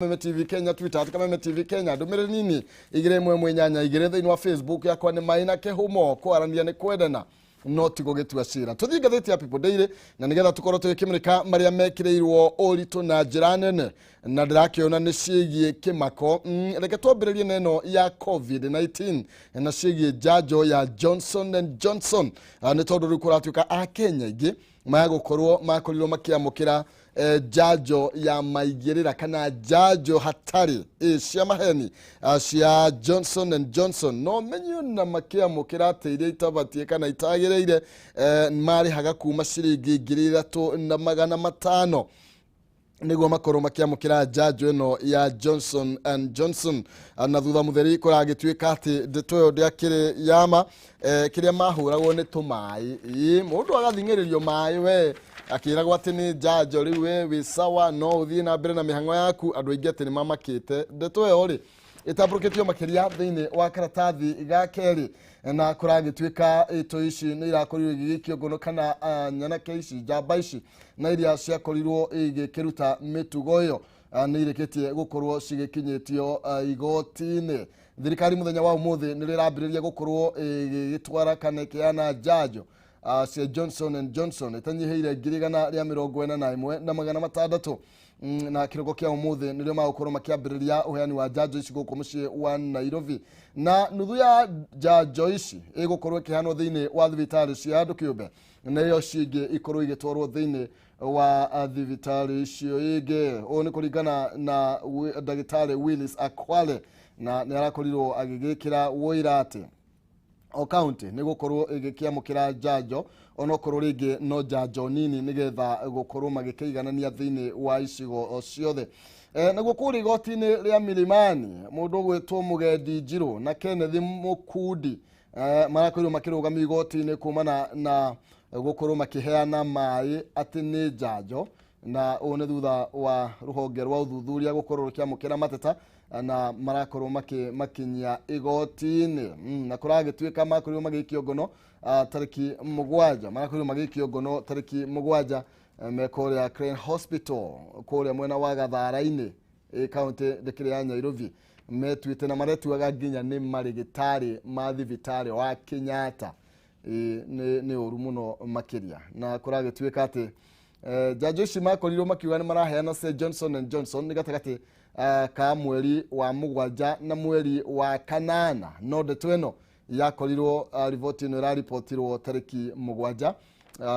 Kameme TV Kenya, Twitter @KamemeTV Kenya, ndũmĩrĩri nini 218 2 thĩinĩ wa Facebook yakwa nĩ Maina Kĩhumo. Kwaranĩria nĩ kwendana no ti gũgĩtua cira. Tũthiĩ ngathĩti ya People Daily na nĩgetha tũkorwo tũgĩkĩmũrĩka marĩa mekĩrĩirwo ũritũ na njĩra nene na ndĩrakĩona nĩ ciĩgiĩ kĩmako. Reke twambĩrĩrie na ĩno ya COVID-19 na ciĩgiĩ njanjo ya Johnson and Johnson. Nĩ tondũ rĩu kũratuĩka a Kenya aingĩ magũkorwo makorirwo makĩamũkĩra njanjo ya maigĩrĩra kana njanjo hatarĩ cia maheni cia Johnson and Johnson, no menye na makĩamũkĩra atĩ iria itabatiĩ kana itagĩrĩire, marĩhaga kuma ciringi 3,500 nĩguo makorwo makĩamũkĩra njanjo ĩno ya Johnson and Johnson. Na thutha mũtheri kũragĩtuĩka atĩ ndeto ĩyo ndĩakĩrĩ yama. Kĩrĩa mahũragwo nĩ tũmaĩ. Ĩ, mũndũ agathing'ĩrĩrio maĩ we akĩragwo atĩ nĩ njanjo, rĩu we wĩ sawa, no ũthiĩ na mbere na mĩhang'o yaku. Andũ aingĩ atĩ nĩ mamakĩte. Ndeto ĩyo rĩ ĩtambũrũkĩtio makĩria thĩinĩ wa karatathi ga kerĩ na kũragĩtuĩka ĩto ici nĩ irakorirwo igĩgĩikio ngono kana nyanake ici, njamba ici na iria ciakorirwo igĩkĩruta mĩtugo ĩyo, nĩ irĩkĩtie gũkorwo cigĩkinyĩtio igoti-inĩ. Thirikari mũthenya wa ũmũthĩ nĩ rĩrambĩrĩria gũkorwo ĩgĩgĩtwara kana ĩkĩheana njanjo cia Johnson and Johnson ĩtanyihĩire 141,600. Na kĩroko kĩa ũmũthĩ nĩrĩo magũkorwo makĩambĩrĩria ũheani wa njanjo ici gũkũ mũciĩ wa Nairobi, na nuthu ya njanjo ici ĩgũkorwo ĩkĩheanwo thĩinĩ wa thibitarĩ cia andũ kĩũmbe na ĩyo cingĩ ikorwo igĩtwarwo thĩinĩ wa thibitarĩ icio ingĩ. Ũũ nĩ kũringana na ndagĩtarĩ Willis Akwale, na nĩ arakorirwo agĩgĩkĩra wũira atĩ o kaunti nĩ gũkorwo ĩgĩkĩamũkĩra njanjo, onokorwo rĩngĩ no njanjo nini, nĩgetha gũkorwo magĩkĩiganania thĩinĩ wa icigo ciothe. Naguo kũrĩa igoti-inĩ rĩa Milimani, mũndũ ũgwĩtwo Mũgendi Njirũ na Kenneth Mũkundi marakorirwo makĩrũgamio igoti-inĩ kumana na gũkorwo makĩheana maĩ atĩ nĩ njanjo, na ũũ nĩ thutha wa rũhonge rwa ũthuthuria gũkorwo rũkĩamũkĩra mateta na marakorwo makinyia igoti-inĩ. Na kũragĩtuĩka makorirwo magĩikio ngono tarĩki 7, marakorirwo magĩikio ngono tarĩki 7 me kũrĩa Crane Hospital kũrĩa mwena wa Gathara-inĩ, kaunti ndĩkĩrĩ ya Nairobi. Metuĩte na maretuaga nginya nĩ marĩgĩtarĩ ma thibitarĩ wa Kenyatta. Nĩ ũru mũno makĩria na kũragĩtuĩka atĩ njanjo ici makorirwo makiuga nĩ maraheana cia Johnson and Johnson nĩ gatagatĩ ka mweri wa 7 na mweri wa 8, no ndeto ĩno yakorirwo, riboti ĩno ĩraripotirwo tarĩki 7,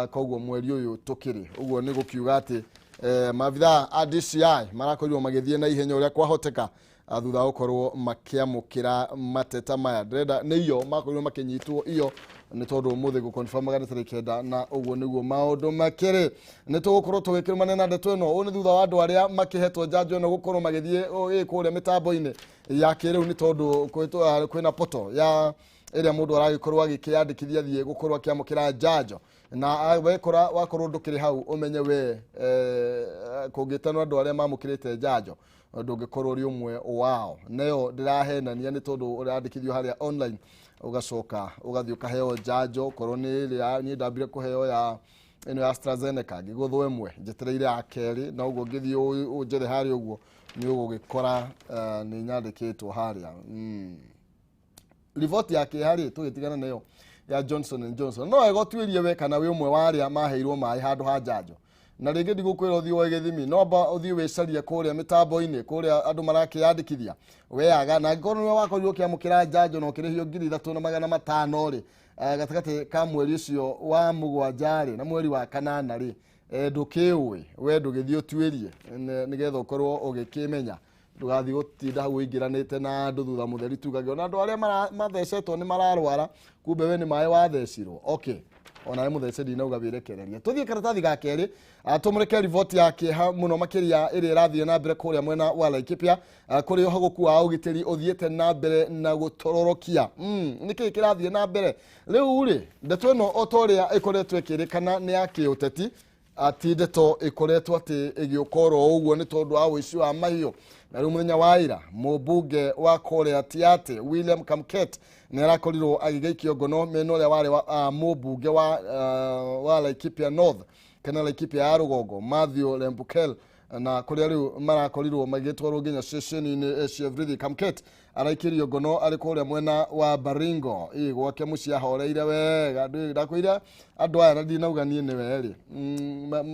koguo mweri ũyũ tũkĩrĩ. Ũguo nĩ gũkiuga atĩ maabithaa a DCI marakorirwo magĩthiĩ na ihenya ũrĩa kwahoteka thutha wa gũkorwo makĩamũkĩra mateta maya. Ndĩrenda nĩ iyo makorirwo makĩnyitwo iyo nĩ tondũ ũmũthĩ gũkonfirmaga nĩ tarĩki 9, na ũguo nĩguo maũndũ makĩrĩ. Nĩ tũgũkorwo tũgĩkĩrũmania na ndeto ĩno. Ũũ nĩ thutha wa andũ arĩa makĩhetwo njanjo ĩno gũkorwo magĩthiĩ kũrĩa mĩtambo-inĩ ya kĩrĩu, nĩ tondũ kwĩna poto ya ĩrĩa mũndũ aragĩkorwo agĩkĩyandĩkithia thiĩ gũkorwo akĩamũkĩra njanjo, na wekora wakorwo ndũkĩrĩ hau, ũmenye we kũngĩtanwo andũ arĩa mamũkĩrĩte njanjo ndũngĩkorwo ũrĩ ũmwe wao. Nayo ndĩrahenania nĩ tondũ ũrandĩkithio harĩa online, ũgacoka ũgathiĩ ũkaheo njanjo. Korwo nĩ ĩrĩa niĩ ndambire kũheo ya ĩno ya AstraZeneca, ngĩgũthwo ĩmwe, njetereire ya kerĩ, na ũguo ngĩthiĩ ũnjethe harĩa ũguo nĩ ũgũgĩkora nĩ nyandĩkĩtwo harĩa. Riboti ya kĩeha rĩ, tũgĩtigana nayo ya Johnson and Johnson, no wega ũtuĩrie we kana wĩ ũmwe wa arĩa maheirwo maĩ handũ ha njanjo. Na rĩngĩ ndigũkwĩra ũthiĩ woe gĩthimi, no amba ũthiĩ wĩcarie kũrĩa mĩtambo-inĩ kũrĩa andũ marakĩyandĩkithia weaga, na angĩkorwo nĩwe wakorirwo ũkĩamũkĩra njanjo na ũkĩrĩhio 3,500 rĩ, gatagatĩ ka mweri ũcio wa 7 rĩ na mweri wa 8 rĩ, ndũkĩũĩ we, ndũgĩthiĩ ũtuĩrie nĩgetha ũkorwo ũgĩkĩmenya, ndũgathiĩ gũtinda hau ũingĩranĩte na andũ thutha mũtheri tugage ona andũ arĩa mathecetwo nĩ mararwara, kumbe we nĩ maĩ wathecirwo. Okay, onawe mũthece ndinauga wĩrekererie. Tũthiĩ karatathi ga kerĩ, tũmũrĩke riboti ya kĩeha mũno makĩria ĩrĩa ĩrathiĩ na mbere kũrĩa mwena wa Laikipia, kũrĩa ũhagũku wa ũgitĩri ũthiĩte na mbere na gũtororokia. Nĩkĩĩ kĩrathiĩ na mbere rĩu rĩ? Ndeto ĩno o ta ũrĩa ĩkoretwo ĩkĩrĩkana nĩ ya kĩũteti, ati ndeto ĩkoretwo atĩ ĩgĩũka oro ũguo nĩ tondũ wa ũici wa mahiũ. Na rĩu mũthenya wa ira mũmbunge wa kũrĩa Tiaty William Kamket nĩ arakorirwo agĩgĩikio ngono mena ũrĩa warĩ wa, mũmbunge wa Laikipia North kana Laikipia ya rũgongo Matthew Lembukel. Na kũrĩa rĩu marakorirwo magĩtwarwo nginya ceceni-inĩ cia borithi. Kamket araikĩrio ngono arĩ kũrĩa mwena wa Baringo, ĩ gwake mũciĩ ahoreire wega. Ndakwĩra andũ aya na ndinauga niĩ nĩwe rĩ,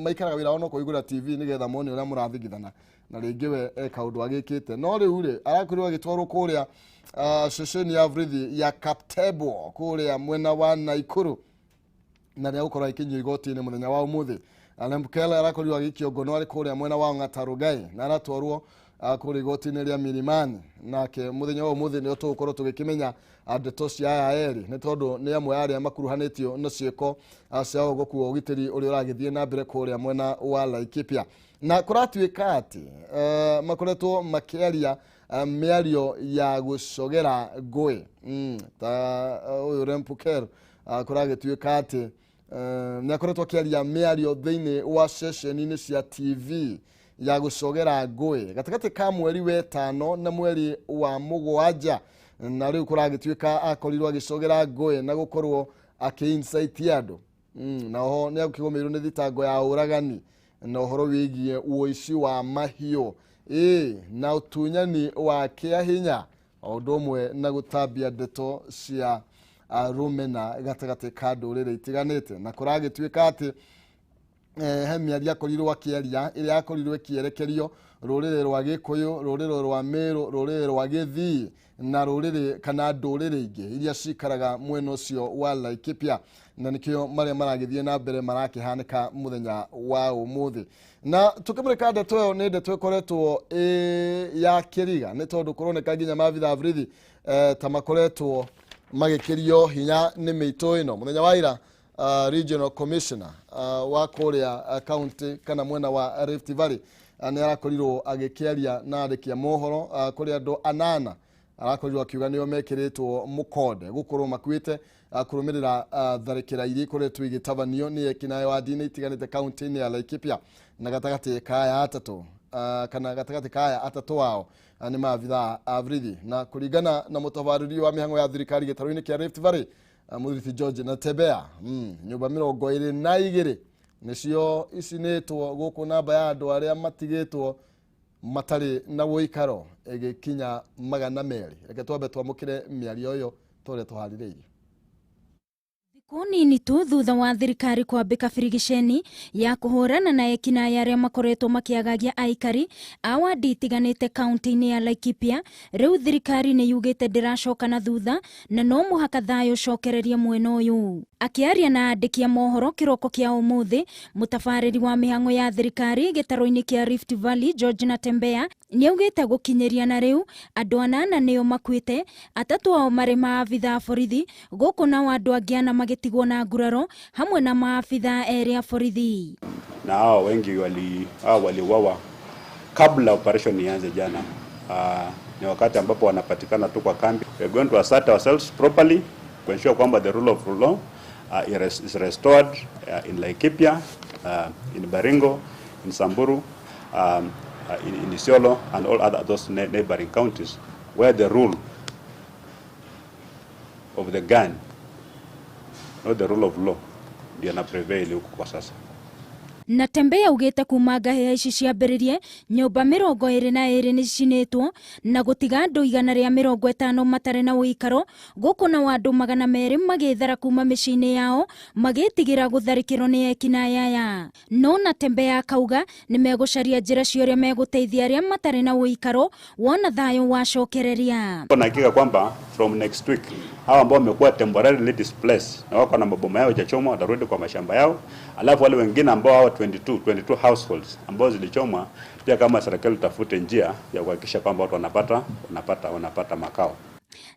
maikaraga wĩra wao no kũhingũra TV nĩgetha mone ũrĩa mũrathigithana, na rĩngĩ we e kaũndũ agĩkĩte. No rĩu rĩ, arakorirwo agĩtwarwo kũrĩa ceceni ya borithi ya Kaptebo kũrĩa mwena wa Naikuru, na nĩ agũkorwo agĩkinyio igoti-inĩ mũthenya wa ũmũthĩ. Lempukele arakorirwo agĩikio ngono arĩ kũrĩa mwena wa Ong'ata Rugai, na aratwarwo kũrĩa igoti-inĩ rĩa Milimani. Nake mũthenya wa ũmũthĩ nĩo tũgũkorwo tũgĩkĩmenya ndeto cia aya erĩ, nĩ tondũ nĩ amwe arĩa makuruhanĩtio na ciĩko cia ũgoku wa ũgitĩri ũrĩa ũragĩthiĩ na mbere kũrĩa mwena wa Laikipia. Na kũratuĩka atĩ makoretwo makĩaria mĩario ya gũcogera ngũĩ ta ũyũ Lempukel, kũragĩtuĩka atĩ nĩ akoretwo akĩaria mĩario thĩinĩ wa ceceni-inĩ cia TV ya gũcogera ngũĩ gatagatĩ ka mweri wetano na mweri wa mũgwanja. Na rĩu kũragĩtuĩka akorirwo agĩcogera ngũĩ na gũkorwo akĩ-incite andũ, na oho nĩ akĩgũmĩirwo nĩ thitango ya ũragani na ũhoro wĩgiĩ ũici wa mahiũ, ĩ na ũtunyani wa kĩahinya, o ũndũ ũmwe na gũtambia ndeto cia rũmena gatagatĩ ka ndũrĩrĩ itiganĩte. Na kũragĩtuĩka atĩ he mĩario akorirwo akĩaria ĩrĩa yakorirwo ĩkĩerekerio rũrĩrĩ rwa Gĩkũyũ, rũrĩrĩ rwa Mĩrũ, rũrĩrĩ rwa Gĩthii na rũrĩrĩ kana ndũrĩrĩ ingĩ iria cikaraga mwena ũcio wa Laikipia, na nĩkĩo marĩa maragĩthiĩ na mbere marakĩhanĩka mũthenya wa ũmũthĩ. Na tũkĩmũrĩka ndeto ĩyo, nĩ ndeto ĩkoretwo ĩ ya kĩriga, nĩ tondũ kũroneka nginya maabitha a borithi ta makoretwo magĩkĩrio hinya nĩ mĩitũ ĩno. Mũthenya wa ira, regional commissioner wa kũrĩa county kana mwena wa Rift Valley nĩ arakorirwo agĩkĩaria na andĩki a mohoro, kũrĩ andũ anana arakorirwo akiuga nĩo mekĩrĩtwo mũkonde gũkorwo makuĩte kũrũmĩrĩra tharĩkĩra iria ikoretwo igĩtabanio nĩ ekinaĩ wa ndini itiganĩte kaunti-inĩ ya Laikipia. Na gatagatĩ ka aya atatũ, kana gatagatĩ ka aya atatũ ao, nĩ maabithaa a borithi. Na kũringana na mũtabarĩri wa mĩhang'o ya thirikari gĩtarũ-inĩ kĩa Rift Valley, Mũthuri George Natembeya, nyũmba 22 nĩcio icinĩtwo gũkũ, namba ya andũ arĩa matigĩtwo matarĩ na ũikaro ĩgĩkinya 200. Reke twambe twamũkĩre mĩario ĩyo tũrĩa tũharĩrĩirie. Thikũ nini tu thutha wa thirikari kwambĩka birigiceni ya kũhũrana na ekinaĩ arĩa makoretwo makĩagagia aikari a wadi itiganĩte kaunti-inĩ ya Laikipia, rĩu thirikari nĩ yugĩte ndĩracoka na thutha na no mũhaka thayũ ũcokererie mwena ũyũ. Akĩaria na andĩki a mohoro kĩroko kĩa ũmũthĩ, mũtabarĩri wa mĩhang'o ya thirikari gĩtarũ-inĩ kĩa Rift Valley George Natembeya nĩaugĩte gũkinyĩria na rĩu andũ anana nĩo makuĩte, atatũ ao marĩ maabitha a borithi, gũkũ nao andũ angĩ ana magĩtigwo na nguraro hamwe na maabitha erĩ a borithi. Na hao wengi waliuawa kabla operation ianze jana. Ni wakati ambapo wanapatikana tu kwa kambi. We are going to assert ourselves properly to ensure kwamba the rule of law is restored in Laikipia, in Baringo, in Samburu, in Isiolo and all other those neighboring counties where the rule of the gun, not the rule of law, ndio na prevail huku kwa sasa. Natembeya augĩte kuma ngahĩha ici ciambĩrĩrie, nyũmba 22 nĩ cicinĩtwo na gũtiga andũ 150 matarĩ na ũikaro, gũkũ nao andũ 200 magĩthara kuma mĩciĩ-inĩ yao magĩtigĩra gũtharĩkĩrwo nĩ ekinaĩ aya. No Natembeya akauga nĩ megũcaria njĩra cia ũrĩa megũteithia arĩa matarĩ na ũikaro wona thayũ wacokereria. Na hakika kwamba from next week hawa ambao wamekuwa temporarily displaced na wako na maboma yao yachomwa watarudi kwa mashamba yao, alafu wale wengine ambao hawa 22 households ambao zilichomwa pia, kama serikali tafute njia ya kuhakikisha kwamba watu wanapata makao.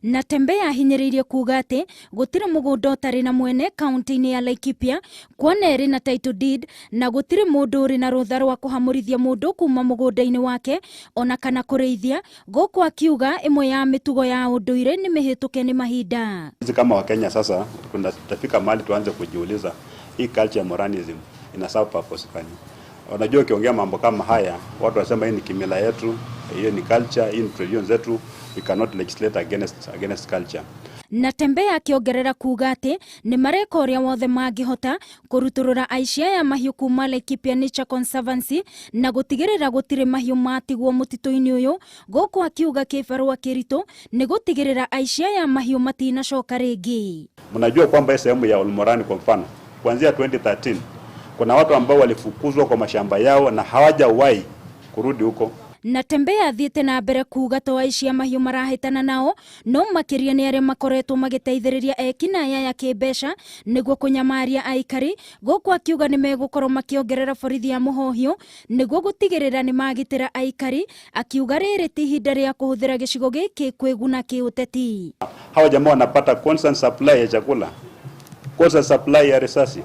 Natembeya ahinyĩrĩirie kuuga atĩ gũtirĩ mũgũnda ũtarĩ na mwene kaunti-inĩ ya Laikipia, kuona ĩrĩ na title deed, na gũtirĩ mũndũ ũrĩ na rũtha rwa kũhamũrithia mũndũ kuma mũgũnda-inĩ wake ona kana kũrĩithia, gũkũ akiuga ĩmwe ya mĩtugo ya ũndũire nĩ mĩhĩtũke nĩ mahinda. Sisi kama Wakenya sasa tunatafika mahali tuanze kujiuliza hii culture ya moranism ina serve purpose gani? Unajua ukiongea mambo kama haya watu wasema hii ni kimila yetu, hiyo ni culture, hii ni tradition zetu, we cannot legislate against culture. Natembeya akĩongerera kuga atĩ nĩ mareka ũrĩa wothe mangĩhota kũrutũrũra aici aya mahiũ kuma Laikipia Nature Conservancy na gũtigĩrĩra gũtirĩ mahiũ matigwo mũtitũ-inĩ ũyũ, gũkũ akiuga kĩbarũa kĩritũ nĩ gũtigĩrĩra aici aya mahiũ matinacoka rĩngĩ. Mnajua kwamba sehemu ya Olmoran kwa mfano kuanzia 2013 kuna watu ambao walifukuzwa kwa mashamba yao na hawajawahi kurudi huko. Natembeya athiĩte na mbere kuga to aici a mahiũ marahĩtana nao no makĩria nĩ arĩa makoretwo magĩteithĩrĩria ekinaĩ aya kĩmbeca nĩguo kũnyamaria aikari, gũkũ akiuga nĩ megũkorwo makĩongerera borithi ya mũhohio nĩguo gũtigĩrĩra nĩ magitĩra aikari, akiuga rĩrĩ ti ihinda rĩa kũhũthĩra gĩcigo gĩkĩ kwĩguna kĩũteti. Hawa jamaa wanapata constant supply ya chakula, constant supply ya risasi,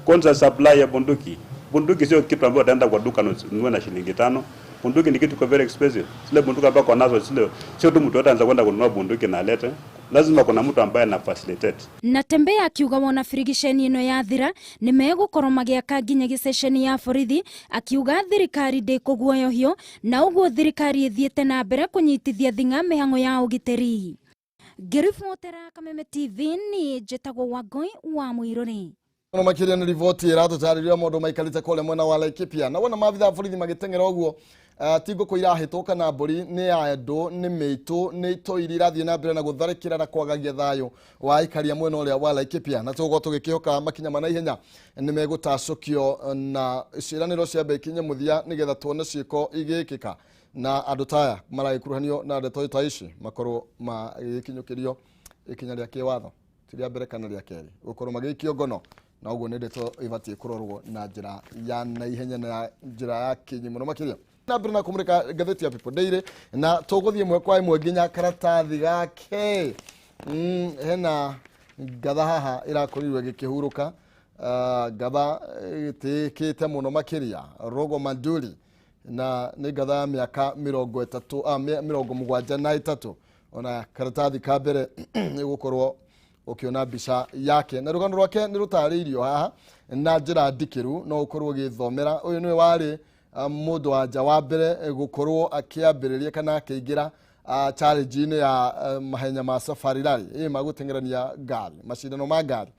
constant supply ya bunduki. Bunduki sio kitu ambacho utaenda kwa duka ununue na shilingi 5. Bunduki ni kitu kwa very expensive. Zile bunduki ambazo wanazo zile sio tu mtu ataanza kwenda kununua bunduki na alete. Lazima kuna mtu ambaye ana facilitate. Natembeya akiuga wona birigiceni ĩno yathira nĩ megũkorwo magĩaka nginya gĩceceni ya borithi, akiuga thirikari ndĩkũguoyohio na ũguo thirikari ĩthiĩte na mbere kũnyitithia thing'a mĩhang'o ya ũgitĩri. Ngĩribotera Kameme TV niĩ njĩtagwo Wangũi wa Mũirũrĩ. No makiria nĩ riboti ĩratũtarĩria maũndũ maikarĩte kũrĩa mwena wa Laikipia, na wona maabitha a borithi magĩteng'era ũguo ti ngũkũ irahĩtũka na mbũri, nĩ andũ, nĩ mĩitũ, nĩ itoi iria irathiĩ na mbere na gũtharĩkĩra na kwagagia thayũ wa aikaria mwena ũrĩa wa Laikipia, na tũgũkorwo tũgĩkĩhoka makinya ma naihenya nĩ megũtacũkio na ciĩranĩro ciambe ikinye mũthia nĩgetha tuone ciĩko igĩkĩka na andũ taya maragĩkuruhanio na ndeto ta ici makorwo magĩkinyũkĩrio ikinya rĩa kĩwatho, ti rĩa mbere kana rĩa kerĩ, gũkorwo magĩikio ngono, na ũguo nĩ ndeto ibatiĩ kũrorwo na njĩra ya naihenya na njĩra ya kinyi mũno makĩria. Na mbere na kũmũrĩka ngathĩti ya People Daily, na tũgũthiĩ ĩmwe kwa ĩmwe nginya karatathi gake. Hena ngatha haha ĩrakorirwo ĩgĩkĩhurũka, ngatha ĩtĩkĩte mũno makĩria, Rogo Manduri, na nĩ ngatha ya mĩaka 73 73. Ona karatathi ka mbere ĩgũkorwo ũkĩona mbica yake na rũgano rwake nĩ rũtarĩirio haha na njĩra ndikĩru, no ũkorwo ũgĩthomera. Ũyũ nĩwe warĩ mũndũ wa nja wa mbere gũkorwo akĩambĩrĩria kana akĩingĩra challenge-inĩ ya mahenya ma Safari Rally, ĩ magũteng'erania ngari, macindano ma ngari,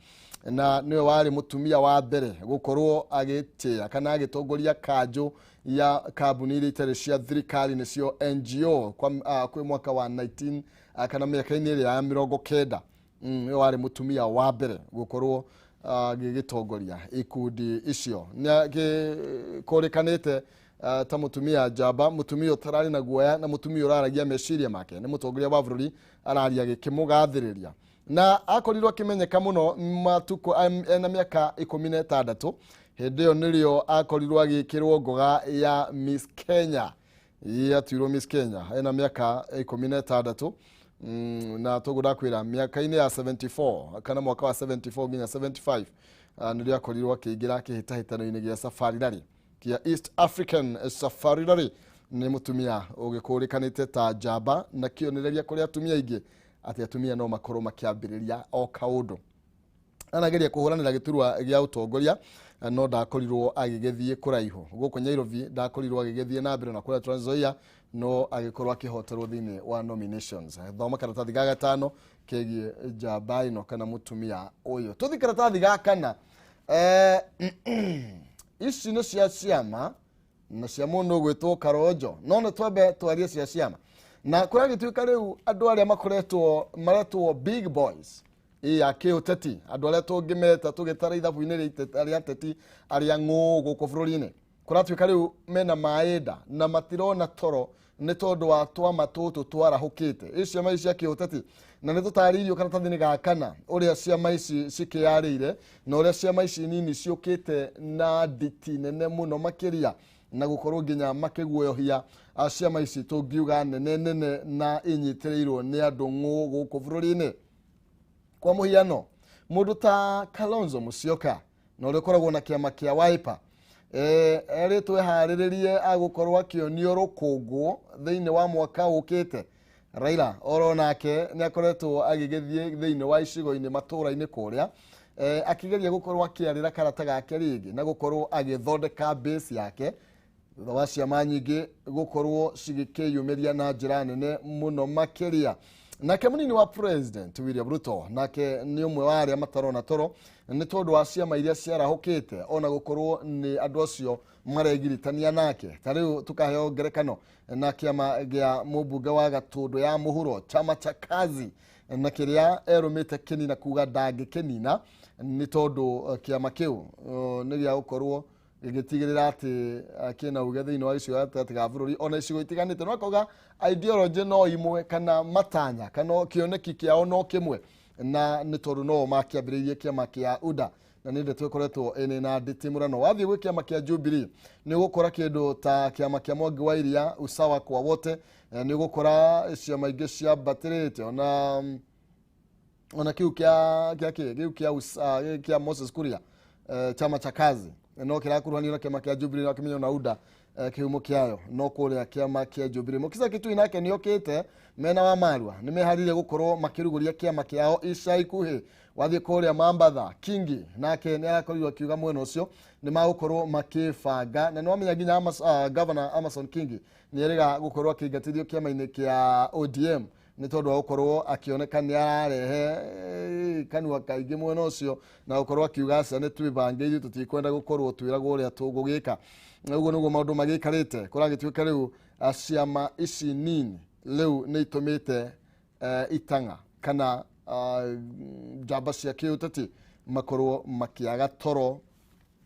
na nĩwe warĩ mũtumia wa mbere gũkorwo agĩtĩa kana agĩtongoria kanjũ ya kambuni iria itarĩ cia thirikari nĩcio NGO kwĩ mwaka wa 19 kana mĩaka-inĩ ĩrĩa ya 90. Nĩwe warĩ mũtumia wa mbere gũkorwo agĩgĩtongoria ikundi icio. Nĩ agĩkũrĩkanĩte ta mũtumia njamba, mũtumia ũtararĩ na guoya na mũtumia ũraragia meciria make. Nĩ mũtongoria wa bũrũri araria agĩkĩmũgathĩrĩria, na akorirwo akĩmenyeka mũno matukũ ena mĩaka 16. Hĩndĩ ĩyo nĩrĩo akorirwo agĩkĩrwo ngoga ya Miss Kenya, yatuirwo Miss Kenya ena mĩaka 16. Na toguo ndakwĩra mĩaka-inĩ ya 74 kana mwaka wa 74 nginya 75 nĩrĩo akorirwo akĩingĩra kĩhĩtahĩtano-inĩ gĩa Safari Rally kĩa East African Safari Rally. Nĩ mũtumia ũgĩkũrĩkanĩte ta njamba na kĩonereria kũrĩ atumia aingĩ atĩ atumia no makorwo makĩambĩrĩria o kaũndũ. Anageria kũhũranĩra gĩturwa gĩa ũtongoria no ndakorirwo agĩgĩthiĩ kũraihu. Gũkũ Nairobi ndakorirwo agĩgĩthiĩ na mbere na kũrĩa Trans Nzoia no agĩkorwo akĩhoterwo thĩinĩ wa nominations. Thoma karatathi ga gatano kegiĩ njamba ĩno kana mũtumia ũyũ. Tũthiĩ karatathi ga kana. Ici nĩ cia ciama na cia mũndũ ũgwĩtwo Karonjo, no nĩ twambe twarie cia ciama. Na kũragĩtuĩka rĩu andũ arĩa makoretwo maretwo big boys ya kĩũteti, andũ arĩa tũngĩmeta tũgĩtara ithabu-inĩ rĩa ateti arĩa ng'ũ gũkũ bũrũri-inĩ, kũratuĩka rĩu mena maĩ nda na matirona toro nĩ tondũ wa twama tũtũ twarahũkĩte. Ici ciama ici cia kĩũteti, na nĩ tũtarĩirio karatathi-inĩ ga kana ũrĩa ciama ici cikĩyarĩire na ũrĩa ciama ici nini ciũkĩte na nditi nene mũno makĩria na gũkorwo nginya makĩguoyohia ciama ici tũngiuga nene nene na inyitĩrĩirwo nĩ andũ ng'ũ gũkũ bũrũri-inĩ. Kwa mũhiano mũndũ ta Kalonzo Musyoka na ũrĩa ũkoragwo na kĩama kĩa Wiper erĩtwo eharĩrĩrie agũkorwo akĩonio rũkũngũ thĩinĩ wa mwaka ũkĩte. Raila oro nake nĩ akoretwo agĩgĩthiĩ thĩinĩ wa icigo-inĩ matũũra-inĩ kũrĩa akĩgeria gũkorwo akĩarĩra karata gake rĩngĩ na gũkorwo agĩthondeka base yake thutha wa ciama nyingĩ gũkorwo cigĩkĩyumĩria na njĩra nene mũno makĩria. Nake munini wa president William Ruto nake nĩ ũmwe wa arĩa matarona toro nĩ tondũ wa ciama iria ciarahũkĩte ona gũkorwo nĩ andũ acio maregiritania nake. Ta rĩu tũkaheo ngerekano na kĩama gĩa mũmbunge wa Gatũndũ ya mũhuro, Chama cha Kazi, na kĩrĩa erũmĩte kĩnina kuga ndangĩkĩnina nĩ tondũ kĩama kĩu nĩ gĩa gũkorwo gĩgĩtigĩrĩra atĩ kĩna uge thĩinĩ wa gĩcigo gatagatĩ ga bũrũri ona icigo itiganĩte. No akauga ideology no imwe kana matanya kana kĩoneki kĩao no kĩmwe, na nĩ tondũ no makĩambĩrĩirie kĩama kĩa UDA na nĩ ndeto ĩkoretwo ĩnĩ na ndĩtimũrano. Wathiĩ gwĩ kĩama kĩa Jubilee nĩ ũgũkora kĩndũ ta kĩama kĩa Mwangi wa Iria, usawa kwa wote, nĩ ũgũkora ciama ingĩ ciambatĩrĩte ona kiu kia kia kĩ kiu kia kia Moses Kuria, Chama cha Kazi no kĩrakuruhanio na kĩama kĩa Jubilee na kĩmenyo na UDA, kĩhumo kĩayo no kũrĩa kĩama kĩa Jubilee. Mukisa Kitui nake nĩokĩte mena wa Marua nĩ meharĩirie gũkorwo makĩrugũria kĩama kĩao ica ikuhĩ. Wathiĩ kũrĩa Mambatha, Kingi nake nĩ arakorirwo akiuga mwena ũcio nĩ magũkorwo makĩbanga, na nĩ wamenya nginya Governor Amason Kingi nĩ erĩga gũkorwo akĩingatithio kĩama-inĩ kĩa ODM nĩ tondũ wa gũkorwo akĩoneka nĩ ararehe kanua kaingĩ mwena ũcio na gũkorwo akiuga aca nĩ twĩbange ithuĩ tũtikwenda gũkorwo twĩragwo ũrĩa tũgũgĩka. Ũguo nĩguo maũndũ magĩikarĩte. Kũragĩtuĩka rĩu ciama ici nini rĩu nĩ itũmĩte itang'a kana njamba cia kĩũteti makorwo makĩaga toro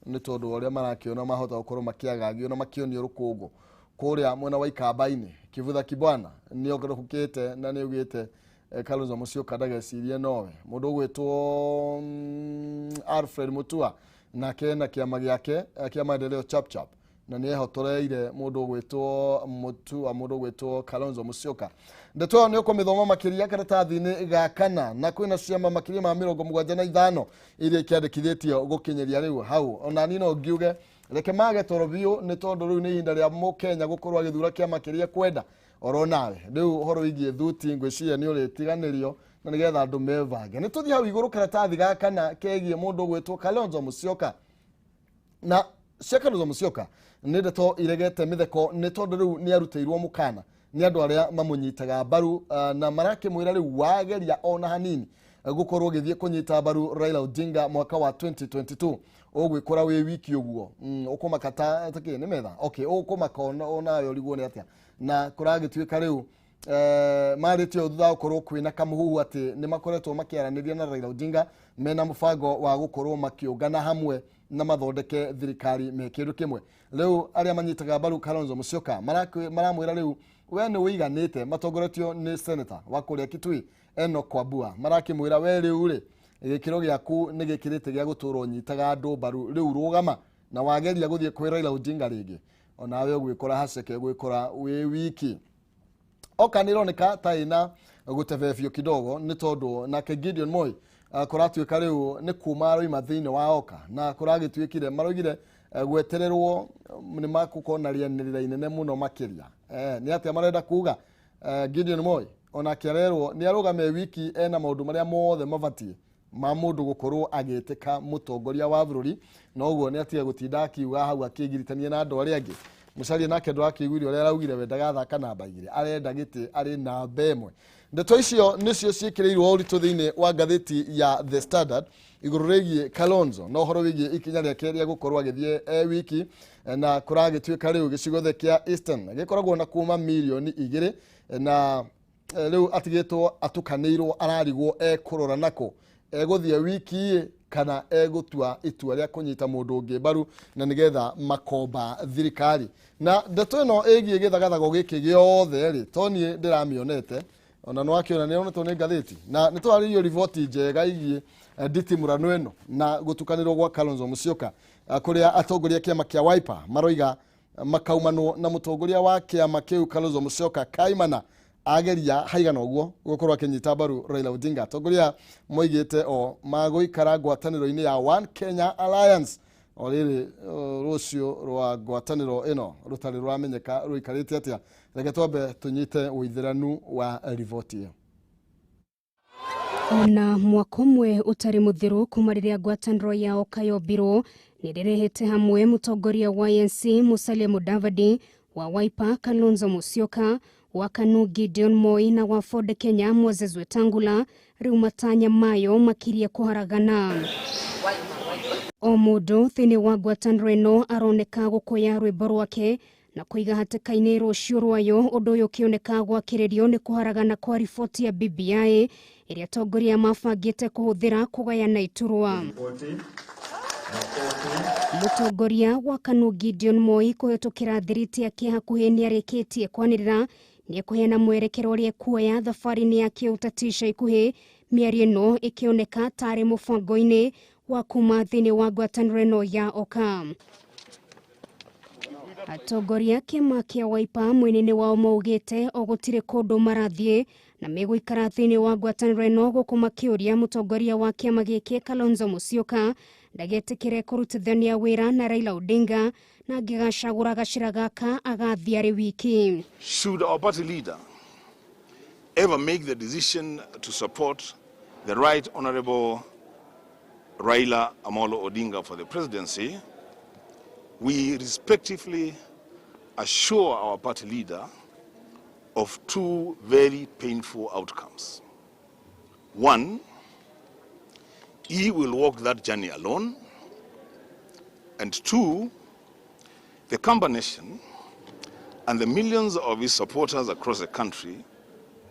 nĩ tondũ wa ũrĩa marakĩona mahota gũkorwo makĩagagio na makĩonio rũkũngũ kũrĩa mwena wa Ikamba-inĩ. Kivutha Kibwana nĩ ongererũkĩte na nĩ augĩte Kalonzo Musyoka ndagecirie nowe. Mũndũ ũgwĩtwo Alfred Mutua nake na kĩama gĩake kĩa maendeleo Chap Chap na nĩ ehotoreire mũndũ ũgwĩtwo Mutua, mũndũ ũgwĩtwo Kalonzo Musyoka. Ndeto ĩyo nĩ ũkũmĩthoma makĩria karatathi-inĩ ga kana, na kwĩna ciama makĩria ma 75 iria ikĩandĩkithĩtio gũkinyĩria rĩu hau. Ona niĩ no ngiuge reke mage toro biũ nĩ tondũ rĩu nĩ ihinda rĩa mũkenya gũkorwo agĩthura kĩama kĩrĩa kwenda oro nawe. Rĩu ũhoro wĩgiĩ thuti ngwĩciria nĩ ũrĩtiganĩrio na nĩgetha andũ mebange. Nĩ tũthiĩ hau igũrũ karatathi ga kana kegiĩ mũndũ ũgwĩtwo Kalonzo Musyoka. Na cia Kalonzo Musyoka nĩ ndeto iregete mĩtheko nĩ tondũ rĩu nĩ arutĩirwo mũkana nĩ andũ arĩa mamũnyitaga mbaru, na marakĩmwĩra rĩu wageria ona hanini gũkorwo ũgĩthiĩ kũnyita mbaru Raila Odinga mwaka wa 2022 ũgwĩkora wĩ wiki ũguo, ũkũmaka ta kĩ nĩ metha, okay, ũkũmaka onawe ũrigwo nĩ atĩa. Na kũragĩtuĩka rĩu marĩtie ũũ thutha wa gũkorwo kwĩna kamũhuhu atĩ nĩ makoretwo makĩaranĩria na Raila Odinga mena mũbango wa gũkorwo makĩũngana hamwe na mathondeke thirikari me kĩndũ kĩmwe. Rĩu arĩa manyitaga mbaru Kalonzo Musyoka maramwĩra rĩu we nĩ ũiganĩte, matongoretio nĩ senator wa kũrĩa Kitui Enoch Wambua, marakĩmwĩra we rĩu rĩ gĩkĩro gĩaku nĩ gĩkĩrĩte gĩa gũtũra ũnyitaga andũ mbaru, rĩu rũgama na wageria gũthiĩ kwĩ Raila Odinga rĩngĩ onawe ũgwĩkora haceke ũgwĩkora wĩ wiki. Oka nĩ ĩroneka ta ĩna gũtebebio kidogo nĩ tondũ nake Gideon Moi kũratuĩka rĩu nĩ kuma aroima thĩinĩ wa Oka, na kũragĩtuĩkire maroigire gwetererwo nĩ magũkorwo na rĩanĩrĩra inene mũno makĩria. Nĩ atĩa marenda kuga? Gideon Moi onake arerwo nĩ arũgame wiki ena maũndũ marĩa mothe mabatiĩ ma mũndũ gũkorwo agĩtĩka mũtongoria wa bũrũri, na ũguo nĩ atige gũtinda akiuga hau akĩgiritania na andũ arĩa angĩ. Musalia nake ndũrakĩiguire ũrĩa araugire we ndagathaka namba igĩrĩ, arenda gĩtĩ arĩ namba ĩmwe. Ndeto icio nĩcio ciĩkĩrĩirwo ũritũ thĩinĩ wa ngathĩti ya The Standard igũrũ rĩgiĩ Kalonzo na ũhoro wĩgiĩ ikinya rĩake rĩa gũkorwo agĩthiĩ e wiki, na kũragĩtuĩka rĩu gĩcigo gĩothe kĩa Eastern gĩkoragwo na kuma mirioni 2, na rĩu atigĩtwo atukanĩirwo ararigwo ekũrora nako egũthiĩ wiki kana egũtua itua rĩa kũnyita mũndũ ũngĩ mbaru na nĩgetha makomba thirikari. Na ndeto ĩno ĩgiĩ gĩthagathago gĩkĩ gĩothe rĩ, to niĩ ndĩramĩonete ona nĩ wakĩona nĩ yonetwo nĩ ngathĩti, na nĩ twarĩirio riboti njega ĩgiĩ nditimũrano ĩno na gũtukanĩrwo gwa Kalonzo Musyoka, kũrĩa atongoria kĩama kĩa Wiper maroiga makaumanwo na mũtongoria wa kĩama kĩu Kalonzo Musyoka kaimana ageria haigana ũguo gũkorwo akĩnyita mbaru Raila Odinga. Atongoria moigĩte o magũikara ngwatanĩro-inĩ ya One Kenya Alliance o rĩrĩ rũciũ rwa ngwatanĩro ĩno rũtarĩ rũramenyeka rũikarĩte atĩa. Reke twambe tũnyite ũithĩranu wa riboti ĩyo. Ona mwaka ũmwe ũtarĩ mũthiru kuma rĩrĩa ngwatanĩro ya Oka yombirwo nĩ rĩrehete hamwe mũtongoria wa ANC Musalia Mudavadi, wa Wiper Kalonzo Musyoka, Wa KANU Gideon Moi na wa Ford Kenya Moses Wetangula riu matanya mayo makirie kuharagana. O mundu thiini wa ngwatanĩro ĩno aroneka gukuya rwimbo rwake na kuiga hatĩka-inĩ rũciũ rwayo. Ũndũ ũyũ ũkĩoneka gwakĩrĩrio nĩ kũharagana kwa riboti ya BBI ĩrĩa atongoria mabangĩte kũhũthĩra kũgayana iturwa. Mũtongoria wa KANU Gideon Moi kũhĩtũkĩra thiriti yake hakuhĩ nĩarĩkĩtie kwanĩrĩra nĩekũheana mwerekero ũrĩa ekuoya thabarĩ-inĩ ya kĩũteti ica ikuhĩ. Mĩario ĩno ĩkĩoneka tarĩ mũbango-inĩ wa kuma thĩinĩ wa ngwatanĩro ĩno ya OKA. Atongoria kĩama kĩa Wiper mwena-inĩ wao maugĩte o gũtirĩ kũndũ marathiĩ na megũikara thĩinĩ wa ngwatanĩro ĩno, gũkũ makĩũria mũtongoria wa kĩama gĩkĩ Kalonzo Musyoka ndagetĩkĩre kũrutithania wĩra na Raila Odinga na angĩgacagũra gacĩra gaka agathiĩ arĩ wiki. Should our party leader ever make the decision to support the Right Honorable Raila Amolo Odinga for the presidency, we respectively assure our party leader of two very painful outcomes. One, he will walk that journey alone. And two, the combination and the millions of his supporters across the country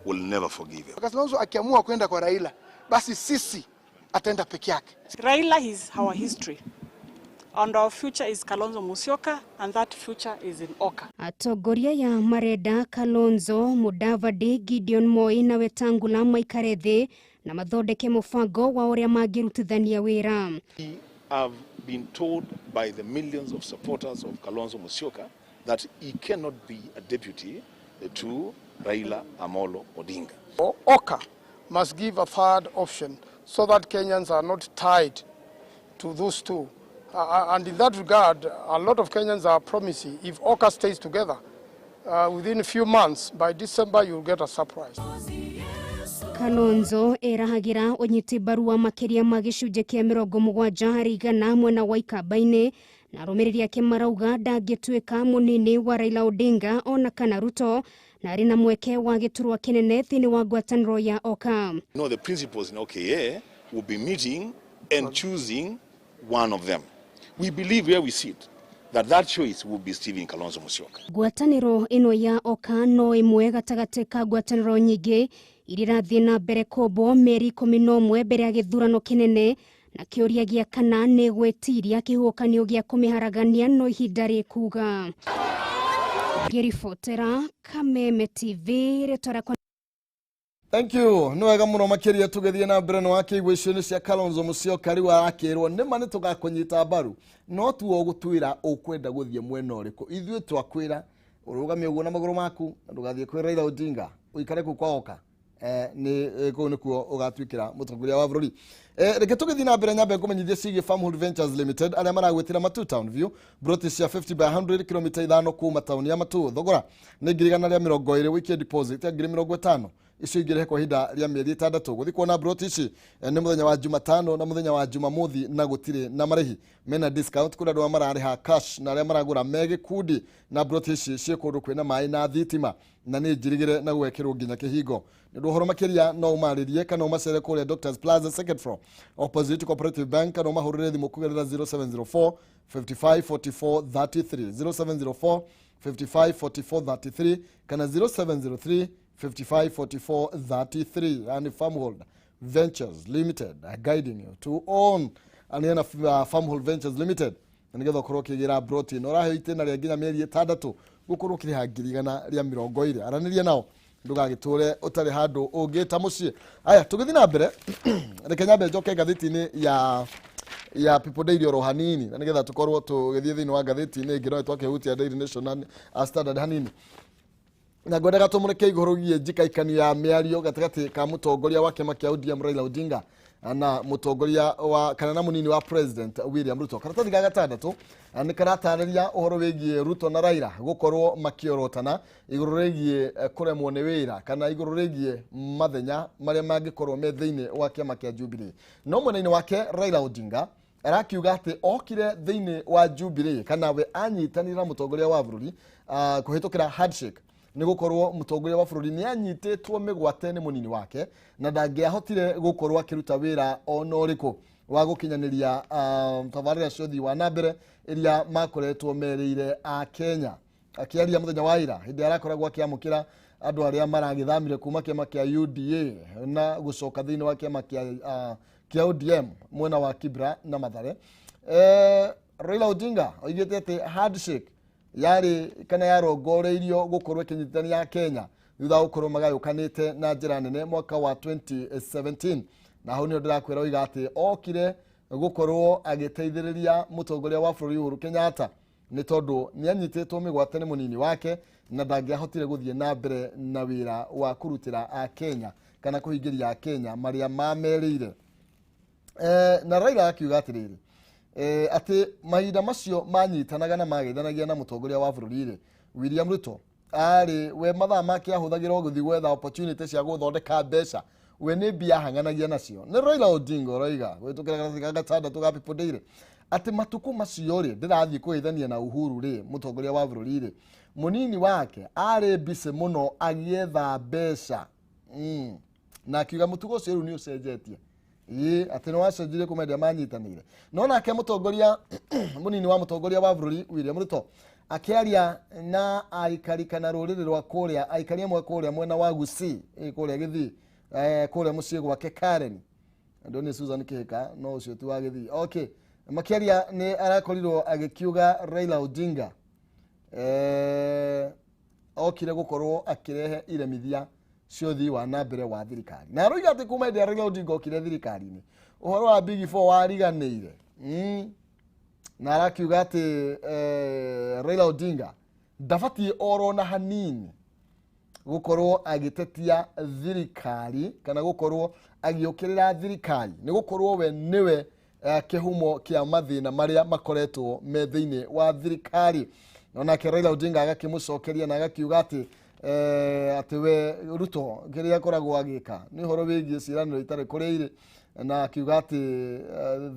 will never forgive him. Kalonzo akiamua kwenda kwa Raila, basi sisi ataenda peke yake. Raila is our history. And our future is Kalonzo Musyoka, and that future is in OKA. Atongoria ya marenda Kalonzo Mudavadi, Gideon Moi na Wetangula maikare thĩ na mathondeke mũbango wa ũrĩa mangĩrutithania wĩra. We have been told by the millions of supporters of Kalonzo Musyoka that he cannot be a deputy to Raila Amolo Odinga. OKA must give a third option so that Kenyans are not tied to those two. And in that regard, a lot of Kenyans are promising if OKA stays together, within a few months, by December, you'll get a surprise. Kalonzo erahagira ũnyiti mbaru wa makĩria ma gĩcunjĩ kĩa 70% mwena wa Ikamba-inĩ, na arũmĩrĩri ake marauga ndangĩtuĩka mũnini wa Raila Odinga ona kana Ruto, na arĩ na mweke wa gĩturwa kĩnene thĩinĩ wa ngwatanĩro ya OKA. No, the principals in OKA will be meeting and choosing one of them. We believe where we sit that that choice will be Stephen Kalonzo Musyoka. Ngwatanĩro ĩno ya OKA no ĩmwe gatagatĩ ka ngwatanĩro nyingĩ iria irathiĩ na mbere kũmbwo mĩeri 11 mbere ya gĩthurano kĩnene, na kĩũria gĩa kana nĩ gwĩtiria kĩhuhũkanio gĩa kũmĩharagania no ihinda rĩkuga. Ngĩribotera Kameme TV rĩtwa rĩakwa. Thank you. Nĩ wega mũno makĩria tũgĩthiĩ na mbere. Nĩ wakĩigua icio nĩ cia Kalonzo Musyoka. Rĩu arakĩrwo nĩma nĩ tũgakũnyita mbaru, no tuo ũgũtwĩra ũkwenda gũthiĩ mwena ũrĩkũ. Ithuĩ twakwĩra ũrũgame ũguo na magũrũ maku na ndũgathiĩ kwĩ Raila Odinga, ũikare kũu kwa OKA. Nĩ kũu nĩkuo ũgatuĩkĩra mũtongoria wa bũrũri. Reke tũgĩthiĩ na mbere, nyambe ngũmenyithie ciĩgiĩ Farmhold Ventures Limited arĩa maragwĩtĩra Matu Town View, broti cia 50 by 100, kilomita 5 kuma taũni ya Matu. Thogora nĩ 120,000, wĩkie deposit ya 50,000, icio ingĩrĩhe kwa ihinda rĩa mĩeri 6. Gũthiĩ kuona broti ici nĩ mũthenya wa Jumatano na mũthenya wa Jumamothi, na gũtirĩ na marĩhi. Mena discount kũrĩ andũ arĩa mararĩha cash na arĩa maragũra me gĩkundi, na broti ici ciĩ kũndũ kwĩna maĩ na thitima na nĩ njirigĩre na gwekĩrwo nginya kĩhingo. Nĩ ũndũ ũhoro makĩria no ũmarĩrie kana ũmacere kũrĩa Doctors Plaza, second floor, opposite Cooperative Bank, kana ũmahũrĩre thimũ kũgerera 0704 55 44 33, 0704 55 44 33 kana 0703 55 44 33. And Farmhold Ventures Limited are guiding you to own aniana Farmhold Ventures Limited na nĩgetha ũkorwo ũkĩgĩra broti na ũraheo itĩna rĩa nginya mĩeri 6 gũkorwo ũkĩrĩha 120,000. Aranĩria nao ndũgagĩtũre ũtarĩ handũ ũngĩta mũciĩ. Aya, tũgĩthiĩ na mbere, reke nyambe njoke ngathĩti-inĩ ya People Daily oro hanini na nĩgetha tũkorwo tũgĩthiĩ thĩinĩ wa ngathĩti-inĩ ĩngĩ. No twakĩhutia Daily Nation na Standard hanini, na ngwendaga tũmũreke igũrũ giĩ njikaikanio ya mĩario gatagatĩ ka mũtongoria wa kĩama kĩa ODM Raila Odinga na mũtongoria wa kana na mũnini wa President William Ruto. Karatathi ga gatandatũ nĩ karatarĩria ũhoro wĩgiĩ Ruto na Raila gũkorwo makĩorotana igũrũ rĩgiĩ kũremwo nĩ wĩra kana igũrũ rĩgiĩ mathenya marĩa mangĩkorwo me thĩinĩ wa kĩama kĩa Jubilee. No mwena-inĩ wake Raila Odinga arakiuga atĩ okire thĩinĩ wa Jubilee kana we anyitanĩra mũtongoria wa bũrũri kũhĩtũkĩra handshake. Nĩ gũkorwo mũtongoria wa bũrũri nĩ anyitĩtwo mĩgwate nĩ mũnini wake na ndangĩahotire gũkorwo akĩruta wĩra ona ũrĩkũ wa gũkinyanĩria tabarĩra cia ũthii wa na mbere iria makoretwo merĩire a Kenya. Akĩaria mũthenya wa ira hĩndĩ arakoragwo akĩamũkĩra andũ arĩa maragĩthamire kuma kĩama kĩa UDA na gũcoka thĩinĩ wa kĩama kĩa ODM mwena wa Kibra na Mathare. Raila Odinga oigĩte atĩ handshake yarĩ kana yarongoreirio gũkorwo ĩkĩnyitithania Kenya thutha wa gũkorwo magayũkanĩte na njĩra nene mwaka wa 2017. Na hau nĩho ndĩrakwĩra oiga atĩ okire gũkorwo agĩteithĩrĩria mũtongoria wa bũrũri Uhuru Kenyatta nĩ tondũ nĩ anyitĩtwo mĩgwate nĩ mũnini wake na ndangĩahotire gũthiĩ na mbere na wĩra wa kũrutĩra a Kenya kana kũhingĩria a Kenya marĩa mamerĩire. Na Raila akiuga atĩrĩrĩ, atĩ mahinda macio manyitanaga na mageithanagia na mũtongoria wa bũrũri rĩ, William Ruto arĩ we mathaa make ahũthagĩra gũthiĩ gwetha opportunity cia gũthondeka mbeca, we nĩ mbia ahang'anagia nacio. Nĩ Raila Odinga ũroiga gwĩtũkĩra gatagatĩ ka gatandatũ ga People Daily atĩ matukũ macio rĩ ndĩrathiĩ kũgeithania na Uhuru rĩ, mũtongoria wa bũrũri rĩ, mũnini wake arĩ busy mũno agĩetha mbeca. Na akiuga mũtugo ũcio rĩu nĩ ũcenjetie. Ĩĩ atĩ nĩ wacenjirie kuma hĩndĩ ĩrĩa manyitanĩire. No nake mũtongoria mũnini wa mũtongoria wa bũrũri William Ruto akĩaria na aikari kana rũrĩrĩ rwa kũrĩa aikari amwe kũrĩa mwena wa Gusii, kũrĩa Gĩthii, kũrĩa mũciĩ gwake Karen. Andũ nĩ Susan Kĩhĩka no ũcio ti wa Gĩthii. Okay, makĩaria nĩ arakorirwo agĩkiuga Raila Odinga okire gũkorwo akĩrehe iremithia cia ũthii wa na mbere wa thirikari. Na aroiga atĩ kuma hĩndĩ ĩrĩa Raila Odinga okire thirikari-inĩ ũhoro wa Big Four wariganĩire. Na arakiuga atĩ Raila Odinga ndabatiĩ oro na hanini gũkorwo agĩtetia thirikari kana gũkorwo agĩũkĩrĩra thirikari nĩ gũkorwo we nĩwe kĩhumo kĩa mathĩna marĩa makoretwo me thĩinĩ wa thirikari. No nake Raila Odinga agakĩmũcokeria na agakiuga atĩ atĩ we Ruto kĩrĩa akoragwo agĩka nĩ ũhoro wĩgiĩ ciĩranĩro itarĩ kũrĩa irĩ, na akiuga atĩ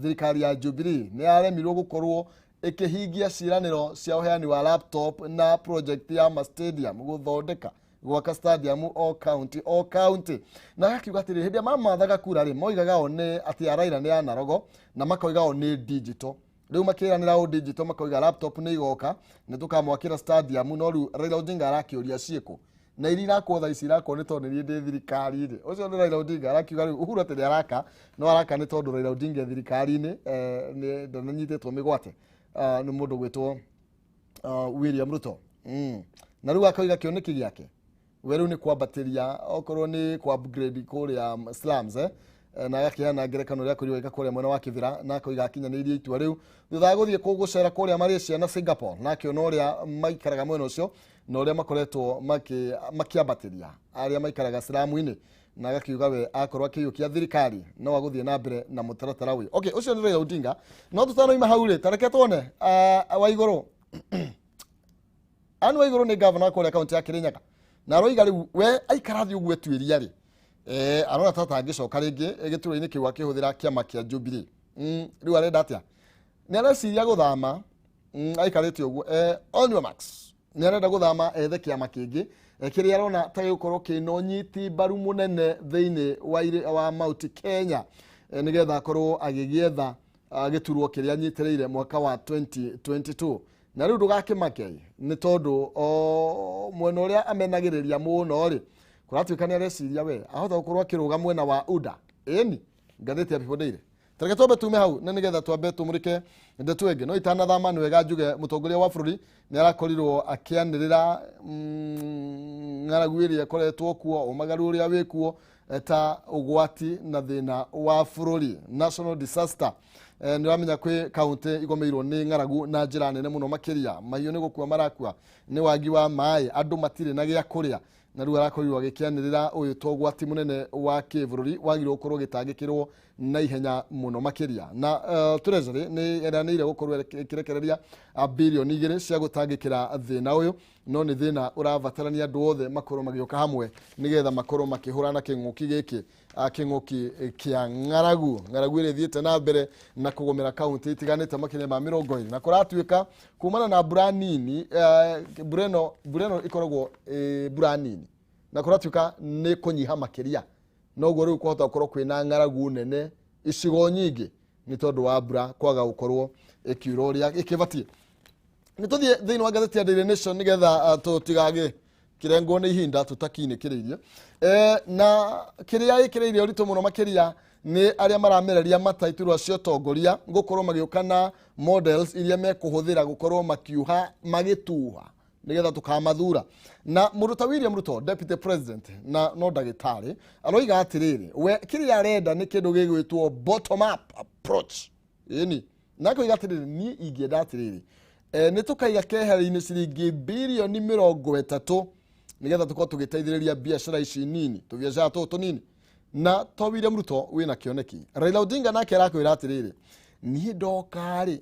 thirikari ya Jubilee nĩ yaremirwo gũkorwo ĩkĩhingia ciĩranĩro cia ũheani wa laptop na project ya ma stadium gũthondeka gwaka stadium o county o county. Na agakiuga atĩrĩ hĩndĩ ĩrĩa mamathaga kura rĩ moigaga o nĩ atĩ a Raila nĩ analogo na makoiga o nĩ digital. Rĩu makĩranĩra o digital makoiga laptop nĩ igoka nĩ tũkamwakĩra stadium, no rĩu Raila Odinga arakĩũria ciĩkũ na iria irakwo thaa ici irakwo nĩ tondũ nĩ niĩ ndĩ thirikari-inĩ. Ũcio nĩ Raila Odinga arakiuga rĩu Uhuru atĩ nĩ araka no araka nĩ tondũ Raila Odinga e thirikari-inĩ, ndananyitĩtwo mĩgwate nĩ mũndũ gwĩtwo William Ruto. Na rĩu akoiga kĩoneki gĩake we rĩu nĩ kwambatĩria okorwo nĩ kwa upgrade kũrĩa slums, na agakĩheana ngerekano ĩrĩa akorirwo agĩka kũrĩa mwena wa Kĩbĩra, na akoiga akinyanĩirie itua rĩu thutha wa gũthiĩ gũcera kũrĩa Malaysia na Singapore, na akĩona ũrĩa maikaraga mwena ũcio na ũrĩa makoretwo makĩambatĩria arĩa maikaraga slamu-inĩ, na agakiuga we akorwo akĩiyũkia thirikari no agũthiĩ na mbere na mũtaratara ũyũ. Okay, ũcio nĩ Raila Odinga. No tũtanoima hau rĩ, ta reke tuone Waigũrũ. Anne Waigũrũ nĩ gavana kũrĩa kaunti ya Kĩrĩnyaga, na aroiga rĩu we aikara thĩ ũguo etuĩria rĩ, arona ta atangĩcoka rĩngĩ gĩturwa-inĩ kĩu akĩhũthĩra kĩama kĩa Jubilee. Rĩu arenda atĩa? Nĩ areciria gũthama, aikarĩte ũguo, on your marks. Nĩ arenda gũthama ethe kĩama kĩngĩ kĩrĩa arona ta gĩgũkorwo kĩna ũnyiti mbaru mũnene thĩinĩ wa Mount Kenya, nĩgetha akorwo agĩgĩetha gĩturwa kĩrĩa anyitĩrĩire mwaka wa 2022. Na rĩu ndũgakĩmake nĩ tondũ mwena ũrĩa amenagĩrĩria mũno rĩ, kũratuĩka nĩ areciria we ahota gũkorwo akĩrũga mwena wa UDA. Ĩni ngathĩti ya People Daily. Tareke twambe tume hau na nĩgetha twambe tũmũrĩke ndeto ĩngĩ. No itanathama nĩ wega njuge mũtongoria wa bũrũri nĩ arakorirwo akĩanĩrĩra ng'aragu ĩrĩa ĩkoretwo kuo, ũmagaru ũrĩa wĩ kuo ta ũgwati na thĩna wa bũrũri, national disaster. Nĩ ũramenya kwĩ kaunti igomeirwo nĩ ng'aragu na njĩra nene mũno makĩria, mahiũ nĩ gũkua marakua nĩ wagi wa maĩ, andũ matirĩ na gĩa kũrĩa, na rĩu arakorirwo agĩkĩanĩrĩra ũyũ to ũgwati mũnene wa kĩbũrũri wagĩrĩirwo gũkorwo ũgĩtangĩkĩrwo na ihenya mũno makĩria. Na Treasury nĩ ĩranĩire gũkorwo ĩkĩrekereria birioni 2 cia gũtangĩkĩra thĩna ũyũ, no nĩ thĩna ũrabatarania andũ othe makorwo magĩũka hamwe nĩgetha makorwo makĩhũrana kĩng'ũki gĩkĩ Kĩng'ũki kĩa ng'aragu, ng'aragu ĩrĩa ĩthiĩte na mbere na kũgũmĩra kaunti itiganĩte makĩria ma 20, na kũratuĩka kumana na mbura nini. Mbura ĩno ĩkoragwo mbura nini na kũratuĩka nĩ kũnyiha makĩria, noguo rĩu kũhota gũkorwo kwĩna ng'aragu nene icigo nyingĩ nĩ tondũ wa mbura kwaga gũkorwo ĩkiura ũrĩa ĩkĩbatiĩ. Nĩ tũthiĩ thĩinĩ wa ngathĩti ya Daily Nation nĩgetha tũtigagĩ kĩrengwo nĩ ihinda tũtakinĩkĩrĩirie. Na kĩrĩa ĩkĩrĩirie ũritũ mũno makĩria nĩ arĩa maramereria mata iturwa cia ũtongoria gũkorwo magĩũka na models iria mekũhũthĩra gũkorwo makiuha magĩtuha nĩgetha tũkamathura. Na mũndũ ta William Ruto, deputy president na no ndagĩtarĩ, aroiga atĩrĩrĩ, we kĩrĩa arenda nĩ kĩndũ gĩgwĩtwo bottom up approach. Ĩni na akoiga atĩrĩrĩ, niĩ ingĩenda atĩrĩrĩ, nĩ tũkaiga keheri-inĩ ciringi 30 birioni nĩgetha tũkorwo tũgĩteithĩrĩria biacara ici nini, tũbiacara tũtũ tũnini. Na to William Ruto wĩna kĩoneki, Raila Odinga nake arakwĩra atĩrĩrĩ, niĩ ndoka-rĩ,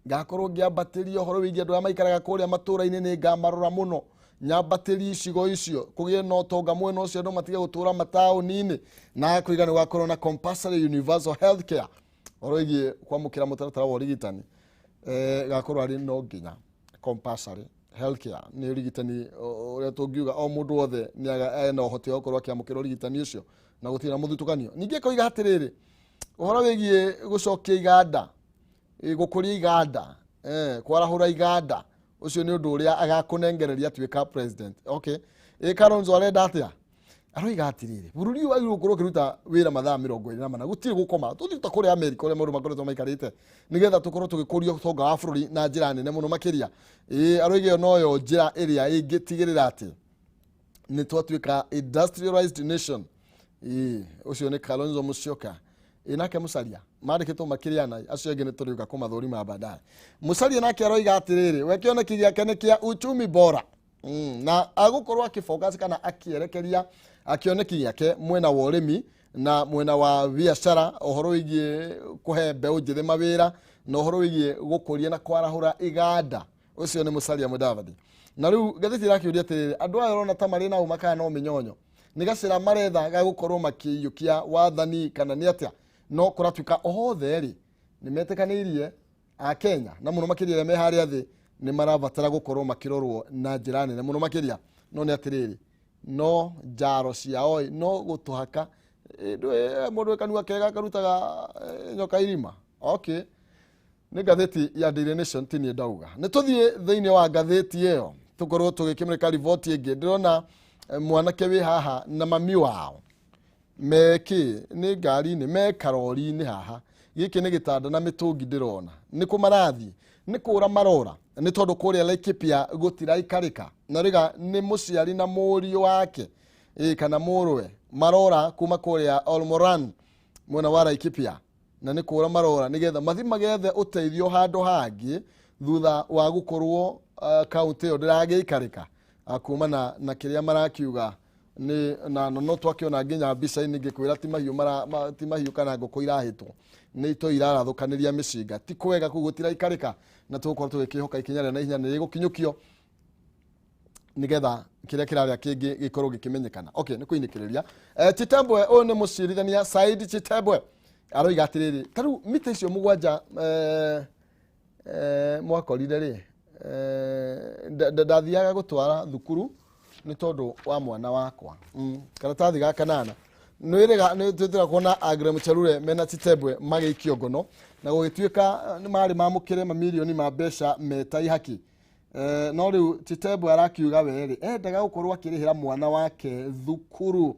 ngakorwo ngĩambatĩria ũhoro wĩgiĩ andũ arĩa maikaraga kũrĩa matũra-inĩ, nĩ ngamarora mũno, nyambatĩrie icigo icio kũgĩe na ũtonga mwena ũcio, andũ matige gũtũra mataũni-inĩ. Na akoiga nĩ gwakorwo na compulsory universal health care, ũhoro wĩgiĩ kwamũkĩra mũtaratara wa ũrigitani, gakorwo arĩ no nginya compulsory health care, nĩ ũrigitani ũrĩa tũngiuga o mũndũ wothe nĩ ena ũhoti wa gũkorwo akĩamũkĩra ũrigitani ũcio na gũtirĩ na mũthutũkanio. Ningĩ akoiga atĩrĩrĩ, ũhoro wĩgiĩ gũcokia iganda, gũkũria iganda, kwarahũra iganda, ũcio nĩ ũndũ ũrĩa agakũnengereria atuĩka president. Okay, Kalonzo arenda atĩa? Aroiga atĩrĩrĩ, bũrũri ũyũ wagĩrĩirwo gũkorwo ũkĩruta wĩra mathaa 24, gũtirĩ gũkoma, tũthiĩ ta kũrĩa Amerika ũrĩa maũndũ makoretwo maikarĩte, nĩgetha tũkorwo tũgĩkũria ũtonga wa bũrũri na njĩra nene mũno makĩria. Aroiga ĩyo noyo njĩra ĩrĩa ĩngĩtigĩrĩra atĩ nĩ twatuĩka industrialized nation. Ũcio nĩ Kalonzo Musyoka. Nake Musalia mandĩkĩtwo makĩria na acio angĩ nĩ tũrĩũka kũmathũrima baadaye. Musalia nake aroiga atĩrĩrĩ, we kĩoneki gĩake nĩ kĩa uchumi bora, na agũkorwo akĩfocus kana akĩerekeria kĩoneki gĩake mwena wa ũrĩmi na mwena wa biacara, ũhoro wĩgiĩ kũhe mbeũ njĩthĩ mawĩra na ũhoro wĩgiĩ gũkũria na kwarahũra iganda. Ũcio nĩ Musalia Mudavadi. Na rĩu ngathĩti ĩrakĩũria atĩrĩrĩ, andũ aya ũrona ta marĩ na ũma kana no mĩnyonyo, nĩ gacĩra maretha ga gũkorwo makĩiyũkia wathani kana nĩ atĩa? No kũratuĩka othe rĩ nĩ metĩkanĩirie a Kenya na mũno makĩria arĩa me harĩa thĩ nĩ marabatara gũkorwo makĩrorwo na njĩra nene mũno makĩria. No nĩ atĩrĩrĩ, no njaro ciao ĩ, no gũtũhaka. Ndũĩ, mũndũ wĩ kanua kega karutaga nyoka irima. Okay, nĩ ngathĩti ya Daily Nation, ti niĩ ndauga. Nĩ tũthiĩ thĩinĩ wa ngathĩti ĩyo tũkorwo tũgĩkĩmũrĩka riboti ĩngĩ. Ndĩrona mwanake wĩ haha na mami wao mekĩ nĩ ngari-inĩ, me karori-inĩ haha. Gĩkĩ nĩ gĩtanda na mĩtũngi ndĩrona. Nĩ kũ marathiĩ? Nĩ kũra marora nĩ tondũ kũrĩa Laikipia gũtiraikarĩka. Na rĩga nĩ mũciari na mũriũ wake, kana mũrũwe, marora kuma kũrĩa Olmoran mwena wa Laikipia, na nĩ kũra marora nĩgetha mathi magethe ũteithio handũ hangĩ thutha wa gũkorwo kaunti ĩyo ndĩragĩikarĩka, kumana na kĩrĩa marakiuga nĩ na no twakĩona nginya mbica-inĩ ngĩkwĩra ti mahiũ ti mahiũ kana ngũkũ irahĩtwo, nĩ itoi irarathũkanĩria mĩcinga. Ti kwega kũu, gũtiraikarĩka, na tũgũkorwo tũgĩkĩhoka ikinya rĩa naihenya nĩ rĩgũkinyũkio nigetha kĩrĩa kĩrarĩa kĩngĩ gĩkorwo gĩkĩmenyekana. Okay, nĩ kũinĩkĩrĩria. Chitembwe, ũyũ nĩ mũcirithania Said Chitembwe, aroiga atĩrĩrĩ, ta rĩu mita icio 7 mwakorire rĩ, ndathiaga gũtwara thukuru nĩ tondũ wa mwana wakwa. Karatathi ga kanana nĩrĩga nĩ twĩtĩra kuona Agre Muchelule mena Chitembwe magĩikio ngono na gũgĩtuĩka nĩ marĩ mamũkĩre mamirioni ma mbeca meta ihaki. No rĩu Chitembwe arakiuga werĩ endaga gũkorwo akĩrĩhĩra mwana wake thukuru.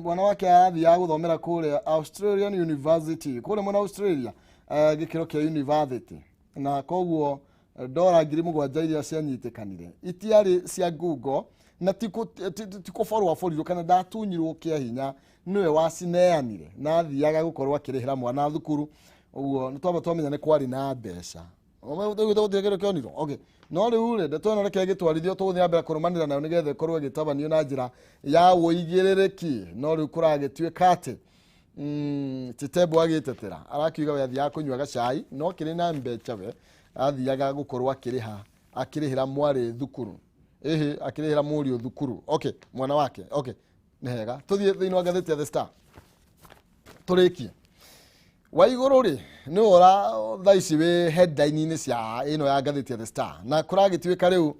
Mwana wake arathiaga gũthomera kũrĩa Australian University, kũrĩa mwena Australia, gĩkĩro kĩa university, na koguo ndora 7,000 iria cianyitĩkanire itiarĩ cia ngungo na ti kũborwo aborirwo kana ndatunyirwo kĩa hinya, nĩwe wacineanire na athiaga gũkorwo akĩrĩhĩra mwana thukuru. Ũguo nĩ twamba twamenya nĩ kwarĩ na mbeca gũtirĩ kĩndũ kĩonirwo. Okay, no rĩu rĩ, ndeto ĩno reke ĩgĩtwarithio, tũgũthiĩ na mbere kũrũmanĩra nayo nĩgetha ĩkorwo ĩgĩtabanio na njĩra ya ũigĩrĩrĩki. No rĩu kũragĩtuĩka atĩ Chitembwe agĩtetera arakiuga we athiaga kũnyua gacai no kĩrĩ na mbeca, we athiaga gũkorwo akĩrĩha, akĩrĩhĩra mwarĩ thukuru, ĩhĩ, akĩrĩhĩra mũriũ thukuru. Okay, mwana wake. Okay, nĩ hega. Tũthiĩ thĩinĩ wa ngathĩti ya The Star. Tũrĩkie Waigũrũ rĩ, nĩwe ũra thaa ici wĩ headline-inĩ cia ĩno ya ngathĩti ya The Star, na kũragĩtuĩka rĩu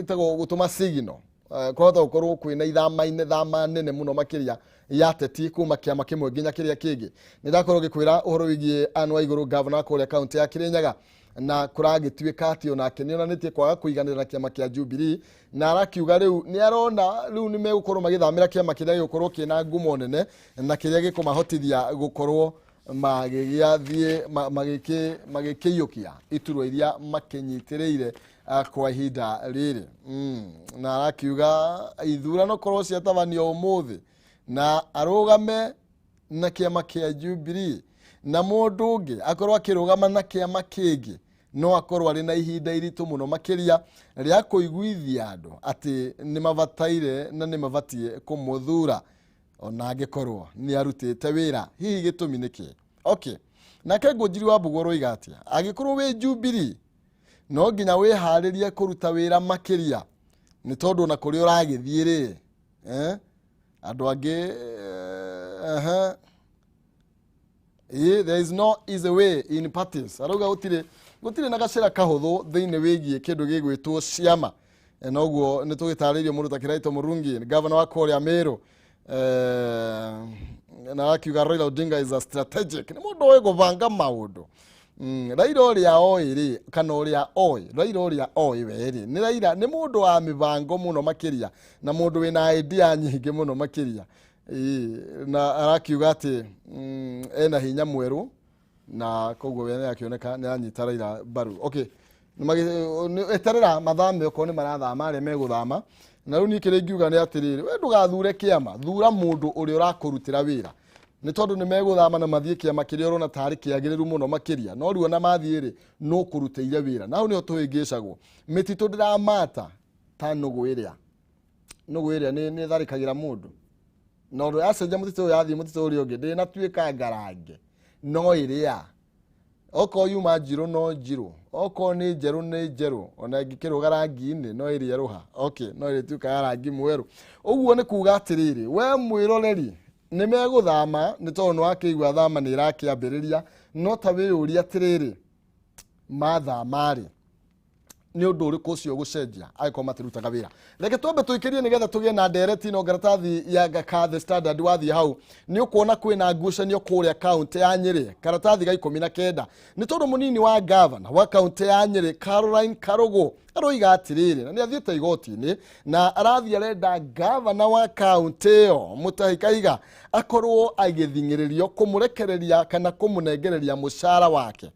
ĩtagwo gũtũma signal. Kwahota gũkorwo kwĩna ithama-inĩ thama nene mũno makĩria ya ateti kuma kĩama kĩmwe nginya kĩrĩa kĩngĩ. Nĩ ndakorwo ngĩkwĩra ũhoro wĩgiĩ Anne Waigũrũ, gavana wa kũrĩa kaũntĩ ya Kĩrĩnyaga, na kũragĩtuĩka atĩ onake nĩ onanĩtie kwaga kũiganĩra na kĩama kĩa Jubilee, na arakiuga rĩu nĩ arona rĩu nĩ megũkorwo magĩthamĩra kĩama kĩrĩa gĩgũkorwo kĩna ngumo nene na kĩrĩa gĩkũmahotithia gũkorwo magĩgĩathiĩ magĩkĩiyũkia iturwa iria makĩnyitĩrĩire kwa ihinda rĩrĩ. Na arakiuga ithurano korwo ciatabanio ũmũthĩ na arũgame na kĩama kĩa Jubilee na mũndũ ũngĩ akorwo akĩrũgama na kĩama kĩngĩ, no akorwo arĩ na ihinda iritũ mũno makĩria rĩa kũiguithia andũ atĩ nĩ mabataire na nĩ mabatiĩ kũmũthura ona angĩkorwo nĩ arutĩte wĩra. Hihi gĩtũmi nĩ kĩĩ? Okay, nake Ngũnjiri wa Mbugũ aroiga atĩa? Angĩkorwo wĩ Jubilee no nginya wĩharĩrie kũruta wĩra makĩria, nĩ tondũ ona kũrĩa ũragĩthiĩ rĩ, andũ angĩ there is no easy way in parties. Arauga gũtirĩ na gacĩra kahũthũ thĩinĩ wĩgiĩ kĩndũ gĩgwĩtwo ciama. Noguo nĩ tũgĩtarĩirio mũndũ ta Kiraito Murungi, gavana wa kũrĩa Meru, na akiuga Raila Odinga is a strategic, nĩ mũndũ ũĩ gũbanga maũndũ. Raila ũrĩa oĩ rĩ, kana ũrĩa oĩ Raila ũrĩa oĩ we rĩ, nĩ Raila nĩ mũndũ wa mĩbango mũno makĩria na mũndũ wĩna idea nyingĩ mũno makĩria. Na arakiuga atĩ ena hinya mwerũ na koguo we nĩ akĩoneka nĩ aranyita Raila mbaru. Okay, eterera mathame okorwo nĩ marathama arĩa megũthama. Na rĩu niĩ kĩrĩa ingiuga nĩ atĩrĩrĩ, we ndũgathure kĩama, thura mũndũ ũrĩa ũrakũrutĩra wĩra, nĩ tondũ nĩ megũthama na mathiĩ kĩama kĩrĩa ũrona tarĩ kĩagĩrĩru mũno makĩria, no rĩu ona mathiĩ rĩ, no kũrutĩire wĩra. Na hau nĩho tũhĩngĩcagwo. Mĩtitũ ndĩramata ta nũgũ ĩrĩa, nũgũ ĩrĩa nĩ ĩtharĩkagĩra mũndũ, na ũndũ yacenjia mũtitũ ũyũ yathiĩ mũtitũ ũrĩa ũngĩ ndĩnatuĩka ngarange, no ĩrĩa okorwo yuma njirũ no njirũ, okorwo nĩ njerũ nĩ njerũ, ona ĩngĩkĩrũga rangi-inĩ no ĩrĩerũha. Okay, no ĩrĩtuĩka ya rangi mwerũ. Ũguo nĩ kuga atĩrĩrĩ, we mwĩroreri, nĩ megũthama nĩ tondũ nĩ wakĩigua thama nĩ ĩrakĩambĩrĩria, no ta wĩyũrie atĩrĩrĩ, mathama-rĩ nĩ ũndũ ũrĩkũ ũcio ũgũcenjia angĩkorwo matirutaga wĩra? Reke twambe tũikĩrie nĩgetha tũgĩe na ndereti ĩno. Ngaratathi ya ka The Standard, wathiĩ hau nĩ ũkuona kwĩna ngucanio kũrĩa kaũntĩ ya Nyĩrĩ, karatathi ga 19, nĩ tondũ mũnini wa gavana wa kaũntĩ ya Nyĩrĩ Caroline Karũgũ aroiga atĩrĩrĩ, na nĩ athiĩte igoti-inĩ na arathiĩ arenda gavana wa kaũntĩ ĩyo Mutahi Kahiga akorwo agĩthing'ĩrĩrio kũmũrekereria kana kũmũnengereria mũcara wake.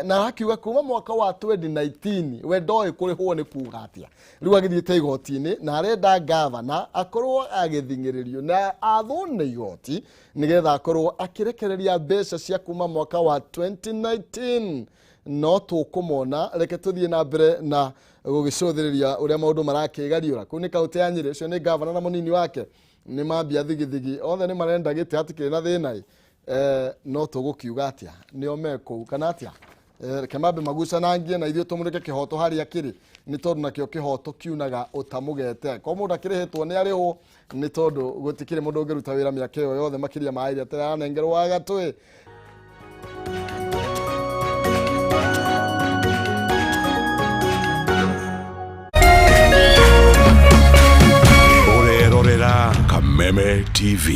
Na akiuga kuma mwaka wa 2019 we ndoĩ kũrĩhwo nĩ kuga atĩa. Rĩu agĩthiĩte igoti-inĩ na arenda gavana akorwo agĩthing'ĩrĩrio na athwo nĩ igoti nĩgetha akorwo akĩrekereria mbeca cia kuma mwaka wa 2019. No tũkũmona, reke tũthiĩ na mbere na gũgĩcũthĩrĩria ũrĩa maũndũ marakĩgariũra kũu nĩ kaũntĩ ya Nyĩrĩ. Ũcio nĩ gavana na mũnini wake nĩ mambia thigithigi, othe nĩ marenda gĩtĩ, hatikĩrĩ na thĩna ĩ. No tũgũkiuga atĩa, nĩo me kũu kana atĩa? Reke mambe magucanangie na ithuĩ tũmũrĩke kĩhoto harĩa kĩrĩ, nĩ tondũ nakĩo kĩhoto kiunaga ũtamũgete. Ko mũndũ akĩrĩhĩtwo nĩ arĩhwo, nĩ tondũ gũtikĩrĩ mũndũ ũngĩruta wĩra mĩaka ĩyo yothe makĩria ma ĩrĩa ataranengerwo wa gatũĩ. Ũrerorera Kameme TV.